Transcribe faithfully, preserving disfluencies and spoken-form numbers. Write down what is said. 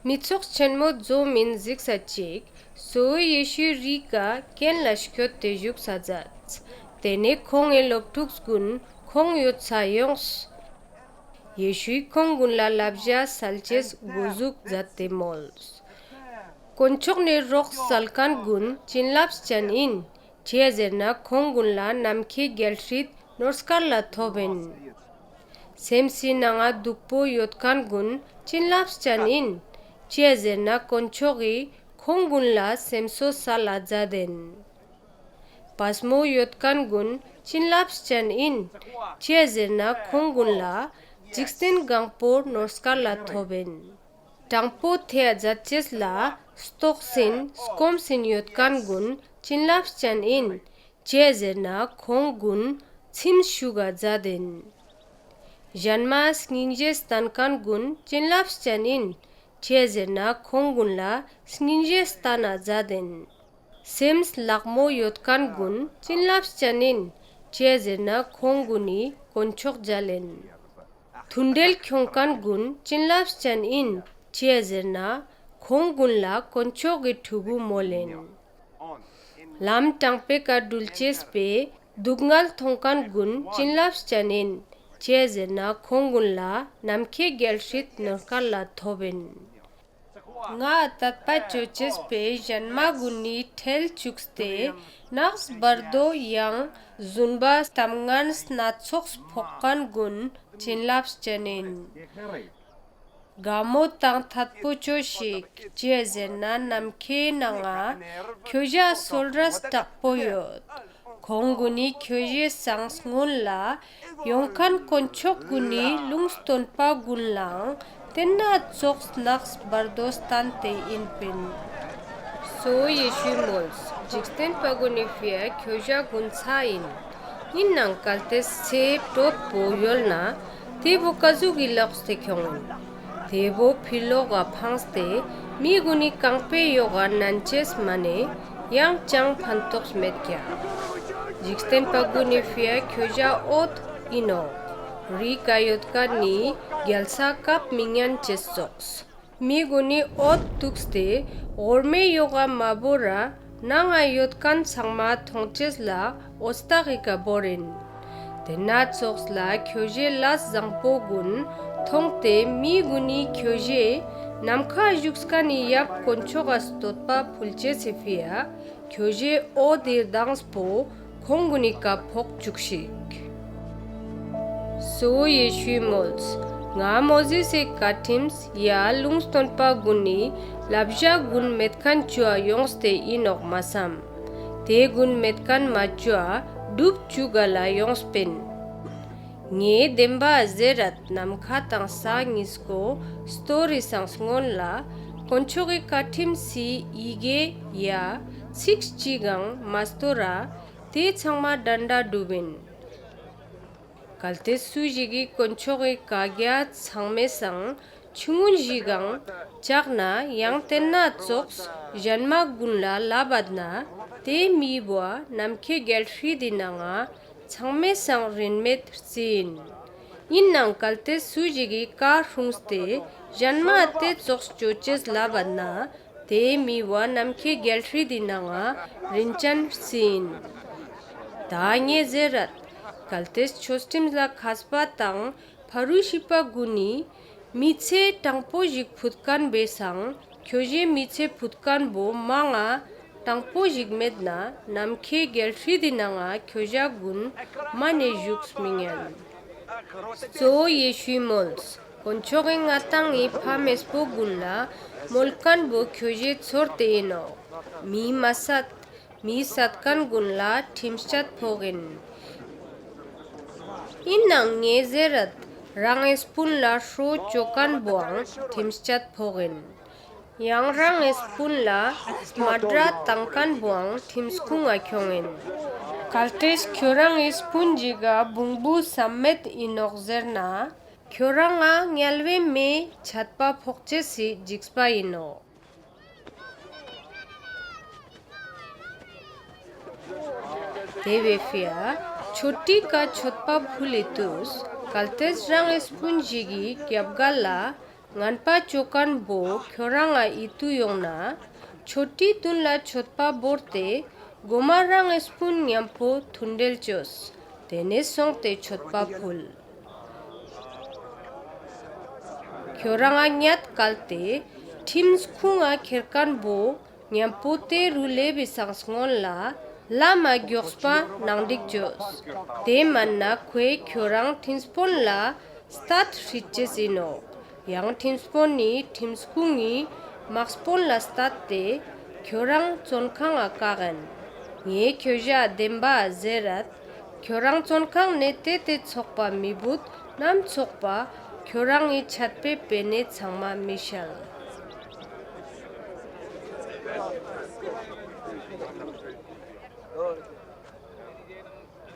མི་ཚོགས་ཆེན་མོ་ཛོམ་ཨིན་ཟིགས་ས་ཅིག་གཙོ་བོ་ཡེ་ཤུའི་རིའི་ཀ་གྱེན་ལ་སྐྱོད་དེ་ཞུགས་ས་ཛདས། ཏེ་ནེ་ཁོང་ངི་ལོབ་ཕྲུགས་གུན་ཁོང་ཡོད་ས་ཡོངས། ཡེ་ཤུའི་ཁོང་གུན་ལ་ལབ་ཞ་སལ་ཅེས་གོ་ཟུགས་ཛད་དེ་མོལས། དཀོན་མཆོག་ནེ་རོགས་སལ་ཁན་གུན་ཅིན་ལབས་ཅན་ཨིན་ཅིའ་ཟེར་ན་ཁོང་གུན་ལ་ནམ་ཁའེ་གྱལ་སྲིད་ནོར་སྐལ་ལ་ཐོབ་ཨིན། སེམས་སི་ནང་ང་རྡུག་པོ་ཡོད་ཁན་གུན་ཅིན་ལབས་ཅན་ཨིན་ཅིའ་ཟེར་ན་དཀོན་མཆོག་གི་ཁོང་གུན་ལ་སེམས་གསོ་སལ་ལ་ཛད་ཨིན། པས་མོ་ཡོད་ཁན་གུན་ཅིན་ལབས་ཅན་ཨིན་ཅིའ་ཟེར་ན་ཁོང་གུན་ལ་ཇིག་རྟེན་གང་པོ་ནོར་སྐལ་ལ་ཐོབ་ཨིན། དྲང་པོ་ཐེའ་ཛད་ཅེས་ལ་སྟོགས་སིན་སྐོམ་སིན་ཡོད་ཁན་གུན་ཅིན་ལབས་ཅན་ཨིན་ཅིའ་ཟེར་ན་ཁོང་གུན་ཚིམས་ཤུགས་ག་ཛད་ཨིན། ཞན་མའ་སྙིང་རྗེ་སྟན་ཁན་གུན་ཅིན་ལབས་ཅན་ཨིན་ཅིའ་ཟེར་ན་ཁོང་གུན་ལ་སྙིང་རྗེ་སྟན་ན་ཛད་ཨིན། སེམས་ལག་མོ་ཡོད་ཁན་གུན་ཅིན་ལབས་ཅན་ཨིན་ཅིའ་ཟེར་ན་ཁོང་གུན་ནི་དཀོན་མཆོག་ཇལ་ཨིན། ཐུན་བྲེལ་ཁྱོང་ཁན་གུན་ཅིན་ལབས་ཅན་ཨིན་ཅིའ་ཟེར་ན་ཁོང་གུན་ལ་དཀོན་མཆོག་གི་ཕྲུ་གུ་མོལ་ཨིན། ལམ་དྲང་པོའེ་ཀ་གྲུལ་ཅེས་པོའེ་རྡུག་ངལ་ཐོང་ཁན་གུན་ཅིན་ལབས་ཅན་ཨིན་ཅིའ་ཟེར་ན་ཁོང་གུན་ལ་ནམ་ཁའེ་གྱལ་སྲིད་ནོར་སྐལ་ལ་ཐོབ་ཨིན། ང་ཏད་པ་ཅོ་ཅེས་པོའེ་ཞན་མ་གུན་ནི་ཁྲེལ་ཅུགས་ཏེ་ནགས་བར་དོ་ཡང་རྫུན་པ་གཏམ་ངན་སྣ་ཚོགས་ཕོག་ཁན་གུན་ཅིན་ལབས་ཅན་ཨིན། གའ་མོ་དང་ཐད་པོ་ཅོས་ཤིག་ཅིའ་ཟེར་ན་ནམ་ཁའེ་ནང་ང་ཁྱོ་ཞའ་སོལ་རས་དྲག་པོ་ཡོད། ཁོང་གུན་ནི་ཁྱོ་ཞའེ་སང་སྔུན་ལ་ཡོང་ཁན་དཀོན་མཆོག་གུན་ནི་ལུང་སྟོན་པ་གུན་ལའང་ཏེན་ན་ཙོགས་ནགས་བར་དོ་སྟན་ཏེ་ཨིན་པིན། གཙོ་བོ་ཡེ་ཤུའི་མོལས། ཇིག་རྟེན་པ་གུན་ནི་ཕིའ་ཁྱོ་ཞ་གུན་ཚ་ཨིན། ཨིན་ནའང་གལ་ཏེ་ཚེ་གྲོད་པོ་ཡོལ་ན་ཏེ་བོ་ཀ་ཟུག་གི་ལོགས་ཏེ་ཁྱོང་ཨིན། ཏེ་བོ་ཕི་ལོག་ག་ཕངས་ཏེ་མི་གུན་ནི་རྐང་པའེ་ཡོག་ག་ནན་ཅེས་མ་ནེ་ཡང་ཅང་ཕན་ཐོགས་མེད་ཀྱག། ཇིག་རྟེན་པ་གུན་ནི་ཕིའ་ཁྱོ་ཞ་འོད་ཨིན་ནོག། རིའི་ཀ་ཡོད་ཁན་ནི་གྱལ་ས་ཀབ་མི་ཉན་ཅེས་ཙོགས། མི་གུན་ནི་འོད་ཏུགས་ཏེ་གོར་མའེ་ཡོག་ག་མ་བོར་ར་ནང་ང་ཡོད་ཁན་ཚང་མ་ཐོང་ཅེས་ལ་འོད་སྟག་གི་ཀ་བོར་ཨིན། ཏེན་ན་ཙོགས་ལ་ཁྱོ་ཞའེ་ལས་ཟང་པོ་གུན་ཐོང་སྟེ་མི་གུན་ནི་ཁྱོ་ཞའེ་ནམ་ཁའ་ཞུགས་ཁན་ནི་ཡབ་དཀོན་མཆོག་ག་སྟོད་པ་ཕུལ་ཅེས་སི་ཕིའ་ཁྱོ་ཞའེ་འོད་དི་རྡངས་པོ་ཁོང་གུན་ནི་ཀ་ཕོག་ཅུག་ཤིག། གཙོ་བོ་ཡེ་ཤུའི་མོལས། ང་མོ་ཟེས་སི་ཀའ་ཁྲིམས་ཡ་ལུང་སྟོན་པ་གུན་ནི་ལབ་ཞ་གུན་མེད་ཁན་ཅོའ་ཡོངས་ཏེ་ཨིན་ནོག་མ་སམ། ཏེ་གུན་མེད་ཁན་མ་ཅོའ་གྲུབ་ཅུག་ག་ལ་ཡོངས་པིན། ངའེ་དེན་བ་ཟེར་རད་ནམ་ཁའ་དང་ས་ཉིས་ཀོ་སྟོར་རི་སང་སྔུན་ལ་དཀོན་མཆོག་གི་ཀའ་ཁྲིམས་སི་ཡི་གེ་ཡ་ཚིགས་ཅིག་གང་མ་སྟོར་ར་ཏེ་ཚང་མ་དྲན་དྲའ་གྲུབ་ཨིན། གལ་ཏེ་སུ་ཞིག་གི་དཀོན་མཆོག་གི་ཀའ་གྱ་ཚང་མའེ་སང་ཆུང་ངུན་ཞིག་གང་ཅག་ན་ཡང་ཏེན་ན་ཙོགས་ཞན་མ་གུན་ལ་ལབ་བད་ན་ཏེ་མི་བོའ་ནམ་ཁའེ་གྱལ་སྲིད་དི་ནང་ང་ཚང་མའེ་སང་རིན་མེད་རྩིས་ཨིན། ཨིན་ནའང་གལ་ཏེ་སུ་ཞིག་གི་ཀའ་སྲུངས་ཏེ་ཞན་མའ་ཏེ་ཙོགས་ཅོ་ཅེས་ལབ་བད་ན་ཏེ་མི་བོའ་ནམ་ཁའེ་གྱལ་སྲིད་དི་ནང་ང་རིན་ཅན་རྩིས་ཨིན། ཏ་ངའེ་ཟེར་རད། གལ་ཏེ་ཆོས་ཁྲིམས་ལ་ཁས་པ་དང་ཕ་རུ་ཤི་པ་གུན་ནི་མི་ཚེ་དྲང་པོ་ཞིག་ཕུད་ཁན་བོའེ་སང་ཁྱོ་ཞའེ་མི་ཚེ་ཕུད་ཁན་བོ་མང་ང་དྲང་པོ་ཞིག་མེད་ན་ནམ་ཁའེ་གྱལ་སྲིད་དི་ནང་ང་ཁྱོ་ཞ་གུན་མ་ནེ་ཞུགས་མི་ཉན། གཙོ་བོ་ཡེ་ཤུའི་མོལས། དཀོན་མཆོག་གི་ང་དང་ངི་ཕ་མེས་པོ་གུན་ལ་མོལ་ཁན་བོ་ཁྱོ་ཞའེ་ཚོར་ཏེ་ཨིན་ནོག། མི་མ་སད། མི་སད་ཁན་གུན་ལ་ཁྲིམས་ཅད་ཕོག་ཨིན། ཨིན་ནའང་ངའེ་ཟེར་རད། རང་ངི་སྤུན་ལ་ཧྲོ་ཅོ་ཁན་བོའང་ཁྲིམས་ཅད་ཕོག་ཨིན། ཡང་རང་ངི་སྤུན་ལ་མ་དྲ་ཏང་ཁན་བོའང་ཁྲིམས་ཁུང་ང་ཁྱོང་ཨིན། གལ་ཏེ་ཁྱོ་རང་ངི་སྤུན་ཞིག་ག་བོང་བུ་སམ་མེད་ཨིན་ནོག་ཟེར་ན་ཁྱོ་རང་ང་ཉལ་ཝའེ་མེའི་ཆད་པ་ཕོག་ཅེས་སི་ཇིགས་པ་ཨིན་ནོག། ཏེ་བོའེ་ཕིའ་ཆོད་ཁྲིའི་ཀ་ཆོད་པ་ཕུལ་ལི་ཏུས་གལ་ཏེ་རང་ངི་སྤུན་ཞིག་གི་གྱབ་གལ་ལ་ ངན་པ་ཅོ་ཁན་བོ་ཁྱོ་རང་ང་ཨིད་ཏུ་ཡོང་ན་ཆོ་ཏི་དུན་ལ་ཆོད་པ་བོར་ཏེ་གོ་མ་རང་ངི་སྤུན་ཉམ་པོ་ཐུན་བྲེལ་ཅོས། ཏེ་ནེ་སོང་སྟེ་ཆོད་པ་ཕུལ། ཁྱོ་རང་ང་ཉད་ཀལ་ཏེ་ཁྲིམས་ཁུང་ང་ཁྱེར་ཁན་བོ་ཉམ་པོ་ཏེ་རུ་ལེབ་བི་སང་སྔུན་ལ་ལམ་མ་གྱོགས་པ་ནང་འགྲིག་ཅོས། ཏེ་མན་ན་ཁོའེ་ཁྱོ་རང་ཁྲིམས་དཔོན་ལ་སྟད་ཁྲིད་ཅེས་ཨིན་ནོག། ཡང་ཁྲིམས་དཔོན་ནི་ཁྲིམས་ཁུང་ངི་མག་དཔོན་ལ་སྟད་དེ་ཁྱོ་རང་ཙོན་ཁང་ང་ཀག་ཨིན། ངའེ་ཁྱོ་ཞའ་དེན་བ་ཟེར་རད། ཁྱོ་རང་ཙོན་ཁང་ནེ་ཏེ་ཏེ་ཚག་པ་མི་བུད་ནམ་ཚག་པ་ཁྱོ་རང་ངི་ཆད་པའེ་པེ་ནེ་ཚང་མ་མི་ཤལ།